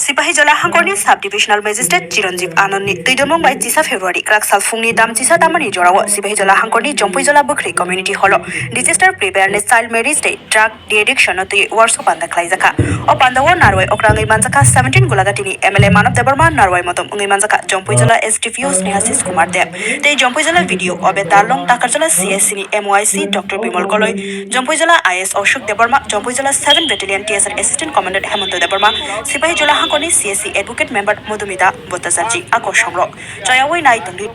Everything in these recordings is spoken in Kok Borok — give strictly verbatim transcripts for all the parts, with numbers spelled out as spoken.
Sipahijola hangkorni Sub Divisional Magistrate Chiranjeev Anandni twidomung bai chisa February kwrak sal phungni dam chisa tamani jorao Sipahijola hangkorni Jompuijola Bwkhri Community Hallo Disaster Preparedness Child Marriage Day Drug De-addiction no twi workshop panda khlaijakha. O pandao narwai okra wngwi manjakha seventeen Golagatini M L A Manav Debbarma, narwai motom wngwi manjakha Jompuijola S D P O Snehasis Kumar Deb, tei Jompuijola B D O Obed Darlong, Takarjola C S C ni M O I C Doctor Bimal Koloi, Jompuijola I S Ashok Debbarma, Jompuijola seven Battalion T S R Assistant Commandant Hemanta Debbarma, Sipahijola hangkorni C S C Advocate Member Madhumita Bhattacharjee a kosongrok chayawi nai tongdi.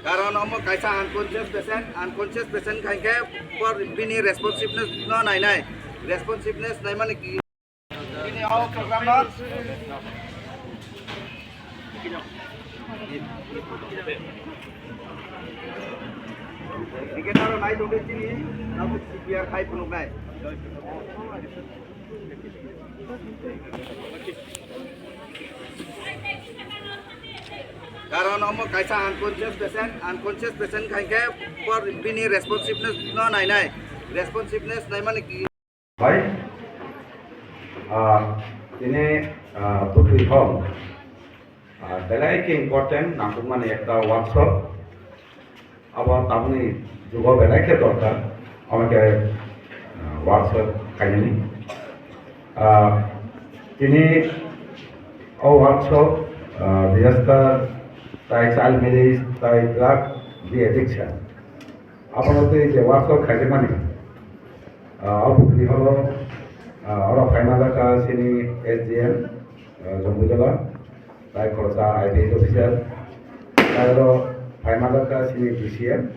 Karon omo kaisa unconscious patient, unconscious patient khaikhe por bini responsiveness no nainai, responsiveness naimani ki-, bini o program no Hingke taro nai tongde chini, tabuk C P R khai phunuknai. Karon omo kaisa unconscious patient, unconscious patient khaikhe por bini responsiveness no nainai, responsiveness naimani ki- Bai, ah, tini, ah, Bwkhri hall, ah, belai khe important nangkukmani ekta workshop. Abo tamni jugo belai khe dorkar, omo khe, ah, workshop khainani. Ah, tini o workshop, ah, disaster, tai child marriage, tai drug de-addiction. Abono tei je workshop khaijakmani, ah, o Bwkhri hall o, ah, oro phaima jakha chini S D M, ah, Jompuijola, tai khoroksa I P S officer, tai oro phaima jakha chini D C M,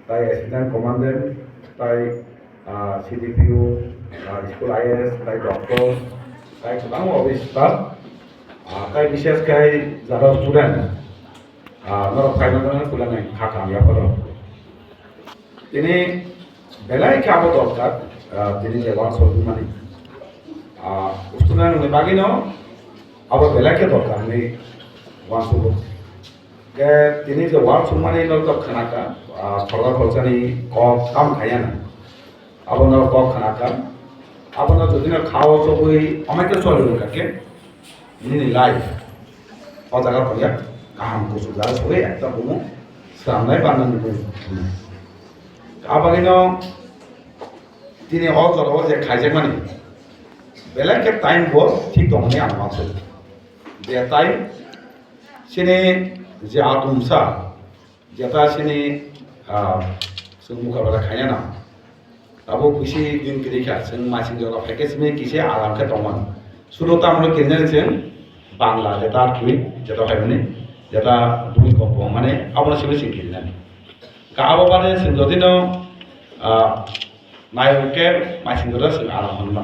tai assistant commandant, tai, ah, C D P O, ah, school I A S, tai doctor, tai kwbangma office staff, ah, tai bishes khai jara student, ah, norok phaima jakha kulanai kha kaham yapharo. Tini belai khe abo dorkar, ah, tini je uansuk mani. Ah, student ni bagwi no abo belai khe dorkar hinwi uansukgo. Khe tini je uansuk mani no to khna kha, ah, khoroksa khoroksani kok kam khaiya na. Abo no kok khna kha. Abo no jodi no kha o chobwi amai khe choli rwkha khe. Nini life o jaga tongya kaham kuchuk jaga sogwi ekta bumo swnamnai ba nini bumo. Abagino tini o jorao je khaijakmani belai khe time bo thik tongmani ang uansuk. Je time chini je atumsa Jeta sini, ah, chwng mukabela khaina nang. Tabuk bisi din kwrwi kha, chwng masing jora phaikhe simi kisa aram khe tongmani. Sulo tamoni kirinani chwng Bangla, jeta earthquake, jeta phaimani, jeta bhumi kompo mane, abono simi chwng kirinani. Ka abo bade chwng jodino, ah, nai hwnkhe masing jora chwng aram hwnma.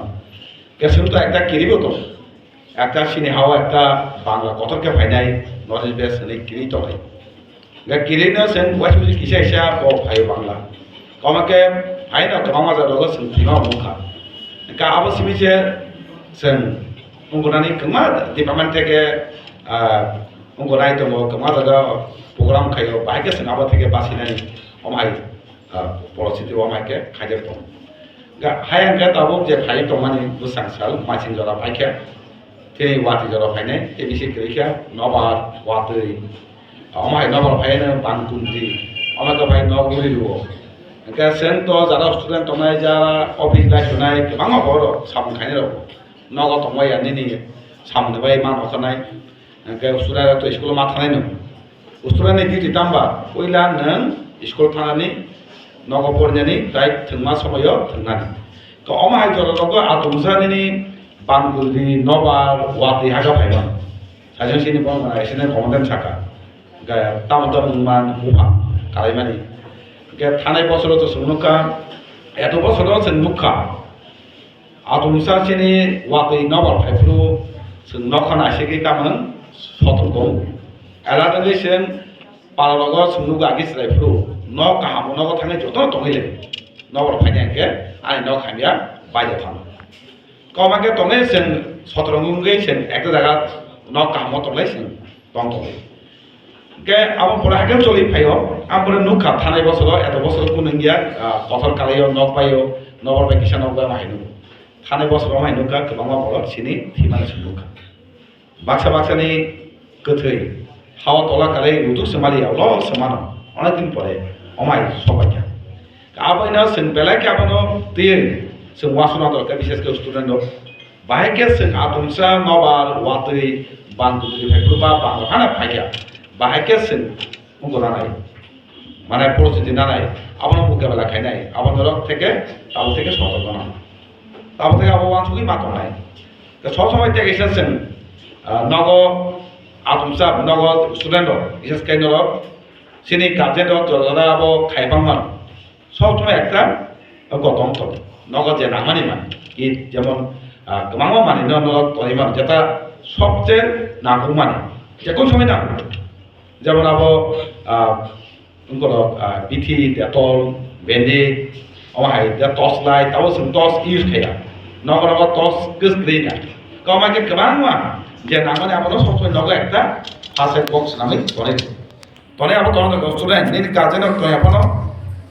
Khe chwng to ekta kiribo tong. Ekta sini hao ekta Bangla kotor khe phainai, North East Base hwnwi kiri tongnai. Hingkhe kirino chwng uaisukjak kisa kisa bo phaio Bangla. Omo khe phaino kwbangma jagao chwng thwima mungkha. Hingkhe abo simi se chwng wngkuknani kwbangma department theke, ah, wngkuknai tongo, kwbangma jaga program khaio, bahai khe chwng abo theke basinani omo hai, ah, porosthiti omo hai khe khaijak tongo. Ga-, hayang khe tabuk je phai tongmani bwsang sal masing jora paikha, tei watwi jora phainai, tei bisi kwrwi khe nobar watwi, omo hai nobar phaino bangtungdi, omo khe bai nok uri rwo. Hwnkhe chwng to jara student tongnai, jara office lai tongnai, kwbangma borok samung khainai rok nogo tongbai ya nini samungni bai ma nokhanai. Hingke student rok to school o ma thangnai no. Student ni duty tamba, puila nwng school thangnani, nogo porinani, tai thwngma somoyo thwngnani. To omo hai jora rogo atumsa nini bangkul di nobar watwi haga phaimani. Sajang sini bo wngkha assistant commandant saka. Hingke tamo tamo wngman buphang kalaimani. Hingke thanai bosoro to chwng nukha, eto bosoro chwng nukha. Atumsa chini watwi nokbar phaiphuru chwng nokha naisigwi kamung sotongo. Ela tongwi chwng paralogo chwng nugo agi chwlaiphuru nok kahamo nogo thangwi jotono tongwi lai. Nokbar phaini hwnkhe ani nok hamya baija thang. Koma khe tongwi chwng sotongo wngwi chwng ekta jaga nok kahamo tonglai chwng tong tongwi. Hwnkhe abo pore haikhe choli phaio, ang pore nukha thanai bosoro, eto bosoro kunu wngya, ah, kothor kalaio, nok paio, nokbar bai kisa nok bai ma hai nugo. Thanai bosoro ma hai nukha, kwbangma borok chini thwimani se nukha. Baksa baksani kwthwi hao tola kalai rutuk se maliya, ulo se mano, onek din pore omai sobaikha. Aboino chwng belai khe abono twiwi chwng uansukna dorkar, bishes khe student rok. Bahai khe chwng atumsa nobar watwi ban kutwi phaiphuru ba ban rok hana phaikha. Bahai khe chwng ungko nanai. Mane porositi nanai. Abono mukabela khainai. Abo norok theke, tabuk theke sotok gana. Tabuk theke abo uansugwi ma tongnai. Khe sob somoi tei kisa chwng, ah, nogo atumsa, nogo student rok, bises khe norok, chini guardian rok jora jora abo khai bangma. Sob somoi ekta gotong tong. Nogo je nangmani man. Ki jemon, ah, kwbangma manwi no norok tonwi man. Jeta sobche nangkukmani. Je kon somoi nang. Jemon abo, ah, wngkoro, ah, bithi, detol, bandage, omo hai je torch light, abo chwng torch use khaiya. Nogo nogo torch kwswk kwrwi na. Koma khe kwbangma je nangmani abono sob somoi nogo ekta first aid box nangwi tonwi. Tonwi abo tono nogo student, nini guardian rok tongya phano,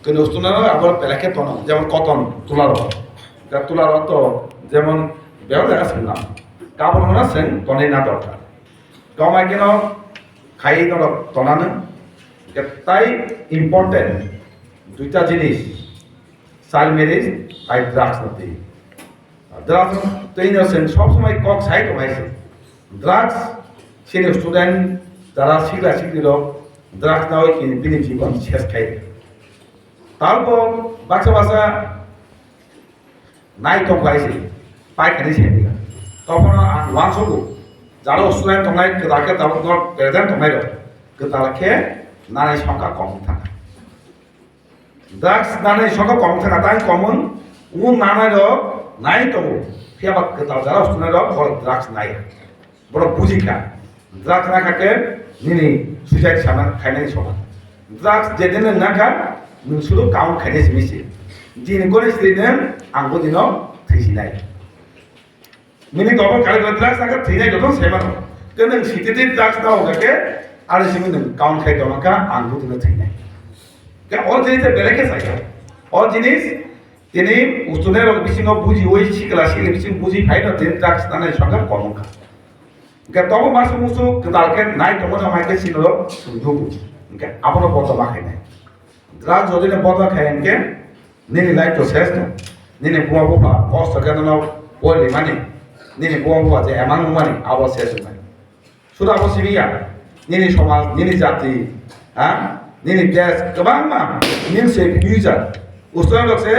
kunu student rok abo belai khe tono, jemon cotton tula rok. Tula rok to jemon bebak jaga chwng na. Kabul hwnna chwng tonwi na dorkar. Koma khe no khai norok tonano, hwnkhe tai important duita jinis, child marriage tai drugs no twi. Drugs no twi no chwng sob somoi kok sai tong hai se. Drugs chini student jara sikla sikli rok drugs nawi khe bini jibon ses khai. Talbo baksa baksa nai tong khlai se, pai khaini se pila. Tokhono ang uansugo, jaro student tongnai kwtal khe tabuk no present tongnai rok, kwtal khe nanai songkha kom thangkha. Drugs nanai songkha kom thangkha, tai common o nanai rok nai tongo, phiya ba kwtal jaro student rok boro drugs nai. Borok buji kha, drugs nakha khe nini suicide sana khainani soman. Drugs jedin nwng nakha, nwng suru count khainai simi se. Jini gori sri nwng ang bo dino thwisinai. Nini gobor kali gori drugs nakha thwinai joto se mano. Ke nwng sititi drugs na hoga khe, ani simi nwng count khai tongma kha, ang bo dino thwinai. Ke o jinis belai khe sai kha. O jinis Tini student rok bisingo bujiwi sikla sikli bising buji phaino tini drugs nanai songkha kom wngkha. Hwnkhe tobo masa musu kwtal khe nai tongmani hai khe chini rok swngjukgo. Hwnkhe abono bodol ma khainai. Drugs jodi no bodol khai hwnkhe nini life to ses no. Nini buma bupha kosto khe nono pori mani. Nini buma bupha je emang wngmani abo ses wngnai. Suda abo simi ya, nini somaj, nini jati, ha? Nini desh, kwbangma, nini se future. Student rok se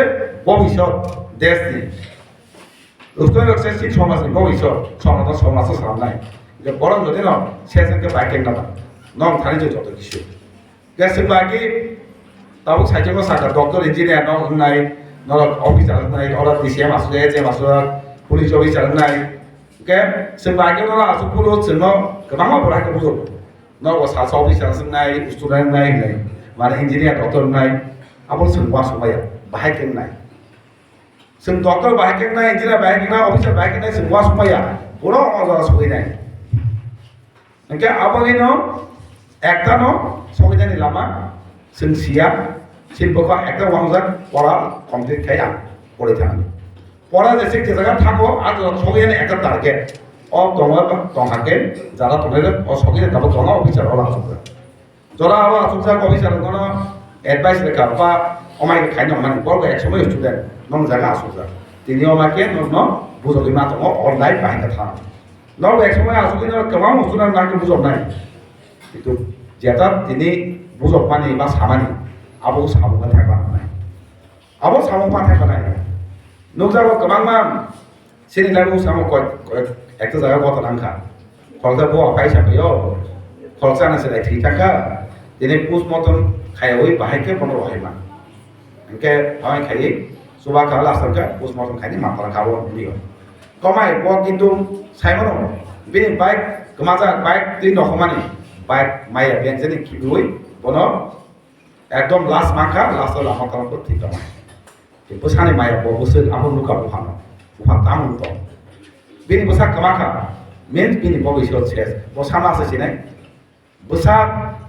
bobisot desh ni. Student rok se si somaj ni bobisot, somaj no, somaj no salamnai. Je borok jodi no, se se ke bai keng na ba. Nong thani je joto kisu. Khe chwng bai khe tabuk saichung no sakha doctor, engineer no wngnai, norok officer wngnai, oro D C M aswk, A H M aswk, police officer wngnai. Hwnkhe chwng bai khe norok aswk phuru chwngno kwbangma borok hai khe bujo. Norok bo salsa officer wngnai, student wngnai hinwi, mane engineer, doctor wngnai, abo chwng uansuk maya, bahai khe wngnai. Chwng doctor bahai khe wngnai, engineer bahai khe wngnai, officer bahai khe wngnai, chwng uansuk maya, borok o jaga sogwi nai. Hwnkhe abo haino ekta no sogwi nani lama chwng siya, chini bwkha ekta uangjak pora complete khai ang pori thangani. Pora jese je jaga thago, a jaga sogwi nani ekta target. O tongo tong hakhe jara tongnai rok, o sogwi nani tabuk tongo officer rok asukjak. Jora abo asukjak officer rok no advice rwkha, ba omai khe khaina mani, bo ek somoi student, nong jaga asukjak. Tini omai khe nokno bujogwi ma tongo, o life bahai khe thang. Norok ek somoi asugwi norok kwbang student nang khe bujoknai. Kintu jeta tini bujokmani ba samani, abo samung ma thangma nai. Abo samung ma thangma nai. Nukjago kwbangma chini life o samung koi, koi, ekta jaga kota nangkha. Khoroksa bo kaisa phaio, khoroksa na se thwi thangkha. Tini post mortem khaiwi bahai khe bono rohorma. Hwnkhe amai khaiwi Chuba kha last kha postmortem khaini mantara kha o video. Komai bo kintu saimano bini bike kwmajak bike twi nokhomani bike maya bengchani khibiwi bono ekdom last mankha, last o lama tongkha thwi tongma. Bwsani maya bo bwswk abo nukha buphano. Bupha tamo tong. Bini bwsa kwma kha. Means bini bo biso ses. Bo sama se sinai. Bwsa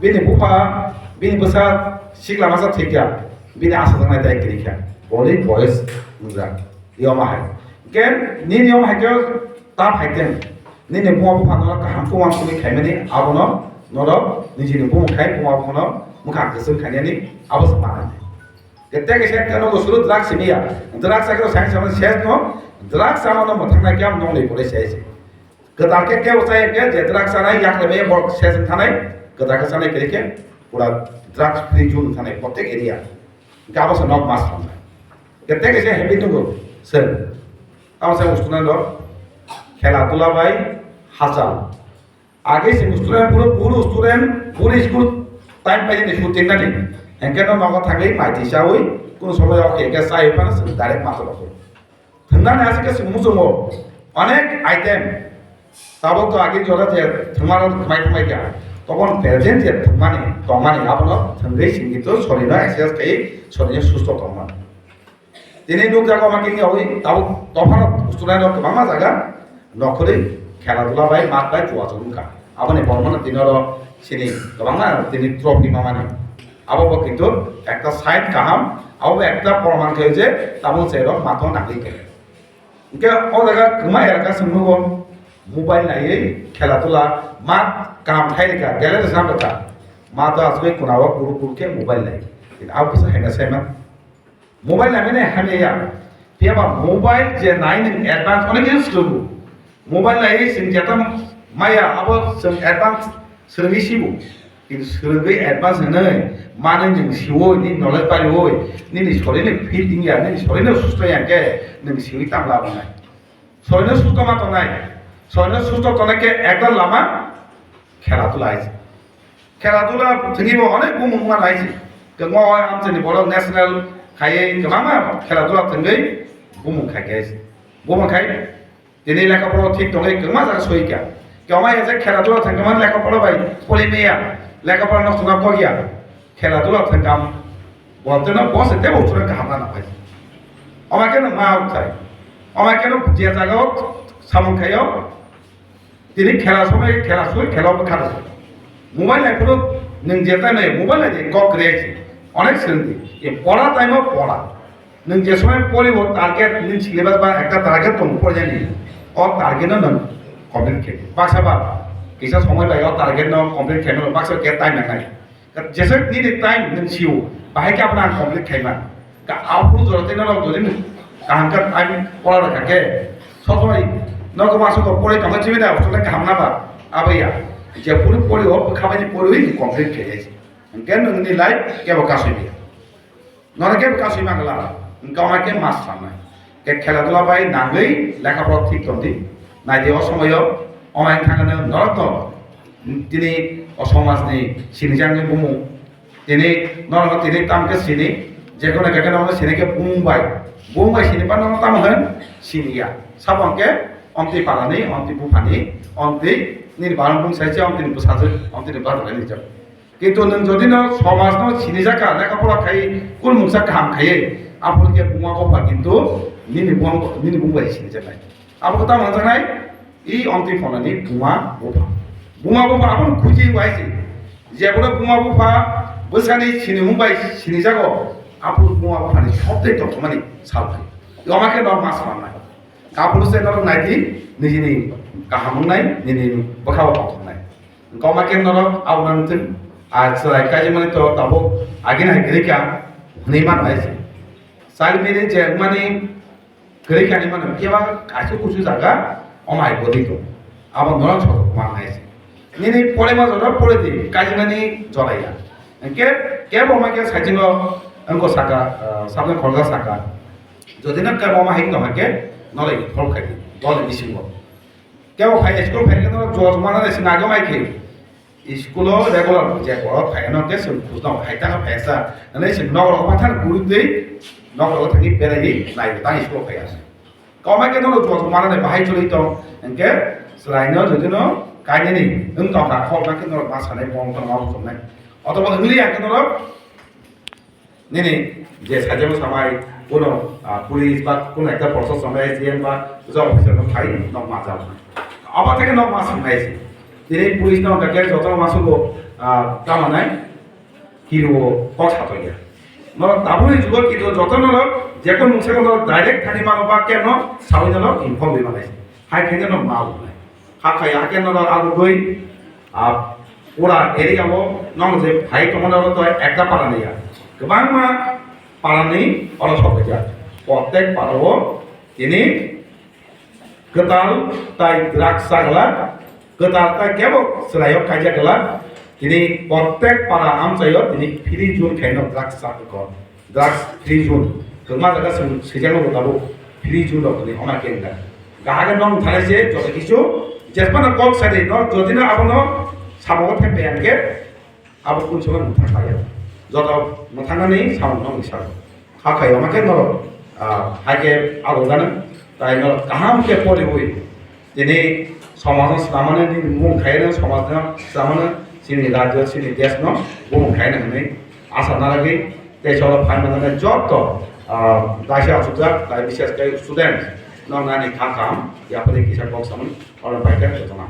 bini bupha bini bwsa sikla masa thwikha. Bini asa jangnai tai kwrwikha. Boni boyes wngjak. Yoma hai. Ke nini yoma hai ke ta hai ten. Nini buma bupha no kaham kuman kuni khaimani abono norok nijini bumung khai buma buphano mwkhang kwchwng khainani abo se manani. Tei kaisa ekta nogo suru drugs simiya. Drugs sakhe science sama ses no. Drugs sama no mwthangna kya nong ni pore ses. Kwtal khe kebo chaya khe je drugs sanai yakle me bok ses thanai. Kwtal khe sanai khe khe pura drugs free zone thanai protek area. Gabo se nok mas thanai. Tei kaisa habit nogo sir. Tamo se student rok khela dula bai hachal. Age se student puro puro student puro school time pai ni shooting nani. Hengke no nogo thangwi mai ti chawi kuno somoy ok ke sai phana se direct mato rok. Thangnani asike se muchungo onek item. Tabok to age jora je thangmano mai thangmai kha. Tokon present je thangmani tongmani abono thangwi singito sorino exercise kai sorino susto tongmani. Tini nukjago ma kini oi tabuk dophano student rok kwbangma jaga nokhorwi khela dula bai mat bai chuwa chuk wngkha. Aboni bormano tini oro sini kwbangma tini trophy mamani. Abo bo kintu ekta sign kaham, abo bo ekta proman khayo je tabuk se rok matho nangwi khe. Hingke o jaga kwma elaka se nugo mobile naiwi khela dula mat kam khai rikha, gele rwchap rwkha. Mat asugwi kuna o kuru kuru khe mobile nai. Abo kisa haina saiman. Mobile naimani hamya ya. Phiya ba mobile je nai nwng advance onek khe swrwngo. Mobile nai chwng jeta maya abo chwng advance swrwngwi sibo. Kintu swrwngwi advance hwnwi manwi nwng siwi nini knowledge pariwi nini sorini fit wngya nini sorino susto ya khe nwng siwi tamo labu nai. Soino susto ma tongnai, soino susto tongnai khe ekta lama khela dula hai se. Khela dula thwngwi bo onek bumung ma hai se. Kwbangma o amchaini borok national khaiwi kwbangma khela dula thwngwi bumung khai khe hai se. Bumung khai tini lekha pora thik tongwi kwbangma jaga soi kha. Kwbangma ya je khela dula thwngwi man lekha pora bai pori maya, lekha pora nok thwngna kok ya. Khela dula thwngkam, bo teno bo se tebo chwrai kaham rana phai. Oma keno ma uthai. Oma keno je jaga o samung khayo, tini khela somoi khela sui khela bo khada. Mobile nai phuru nwng je tai nai mobile nai je kok re si. Onek sindi. E pora tai mo pora. Nwng je somoi pori bo target nwng syllabus ba ekta target tong pori jani. O target no nwng complete khe. Baksa ba kisa somoi bai o target no complete khe no baksa khe time nang nai. Jeswk nini time nwng sio, bahai khe abono ang complete khaima. Ka aphuru jora tei norok jodi nwng kaham khe time pora rwkha khe, sotomai nogo masuk ko pore tongkha chibida, sotomai kaham na ba, abo ya. Je puri pori o, bwkha bai pori wi complete khai jai. Hwnkhe nwng nini life kebo kasui biya. Norok khe bwkha sui mangla, wngkha wngkha khe mas sanai. Khe khela dula bai nangwi lekha pora thik tongdi. Naidi o somoyo, omai thangano norok to tini o somajni sinijakni bumung. Tini norok tini tam khe sini, jekono khe norok sini khe bumung bai. Bumung bai sini pa norok tamo hwn siniya. Sabo hwnkhe omtwi parani, omtwi buphani, omtwi nini barang bung sai se, omtwi ni bwsajwk, omtwi ni bwsajwk ni jak. Kintu nwng jodi no somaj no sinijak kha, lekha pora khai, kul mungsa kaham khai, aphuru khe buma bupha kintu nini bung, nini bung bai sinijaknai. Abo khe tamo hwnjaknai, i omtwi phonani buma bupha. Buma bupha abono khuji wai se. Jebono buma bupha bwsani sinimung bai sinijago, aphuru buma buphani sotwi tongthokmani sal phai. Yoma khe norok ma salanai. Aphuru se norok naidi nijini kaham wngnai, nini bwkhao tongthoknai. Wngkha ma khe norok abo nang thung, a chwrai kaijimani to tabuk agini hai kwrwi kha hwnwi mano hai se. Child marriage je wngmani kwrwi kha hwnwi mano, phiya ba kaisa kusu jaga omo hai bodi tong. Abo norok sotok man hai se. Nini porima jora pore di, kaijimani jora ya. Hwnkhe kebo ma khe saichino wngkho saka, ah, sabni khoroksa saka. Jodi no kebo ma hai tong khe norok phol khai di, dol bisingo. Kebo phai school phai khe norok jot mana de sina gomai khe. School o regular je borok phai no ke chwng khujno khai ta phai sa. Nani chwng nok rok pathar guri twi nok rok thangwi berai nai ta school o phai asa. Koma ke no jot mana ne bahai choli tong. Engke selaino jodi no kainani wng tong kha khok na ke no ma sanai bong tong ma bong nai. Otoba wngli ya ke no Nini je sajamo samai kuno, ah, police ba kuno ekta process samai S D M ba je officer no phai nok ma jao. Abo theke nok ma sanai si. Tini police no kake joto ma sugo, ah, tamo nai kiro kok sato ya. No tabuni jugo kiro joto no je kon mungse no direct thani mano ba ken no sawi no inform di manai. Hai khe no ma u nai. Hakha ya ke no abo goi, ah, pura area o nong je phai tongmani oro to ekta para ni ya. Kwbangma para ni oro sok ja. Prottek para o tini kwtal tai drugs chagla, kwtal tai kebo chwraio kaijak gala. Tini prottek para amchaio tini free zone khaino drugs chagla. Drugs free zone. Kwbangma jaga swng swijak no tabuk free zone rok hinwi hwnna khe wngkha. Kahage nok mwthangnaise joto kisu jesmano kok sadi no jodi no abono samogo thepya hwnkhe abo kun sono mwthang khlaiya. Joto mwthangnani samung no mwisa. Hakhe hwnna khe norok, ah, haikhe abo gana tai norok kaham khe poriwi Tini somajno swnamani bumung khaino, somajno swnamani chini rajyo, chini deshno bumung khaino hwnwi asa naragwi tei soro phaimani joto, ah, daisa achukjak, tai bises khe student no nani kha kaham, yapri kisa kok samani oro bai khe jotono.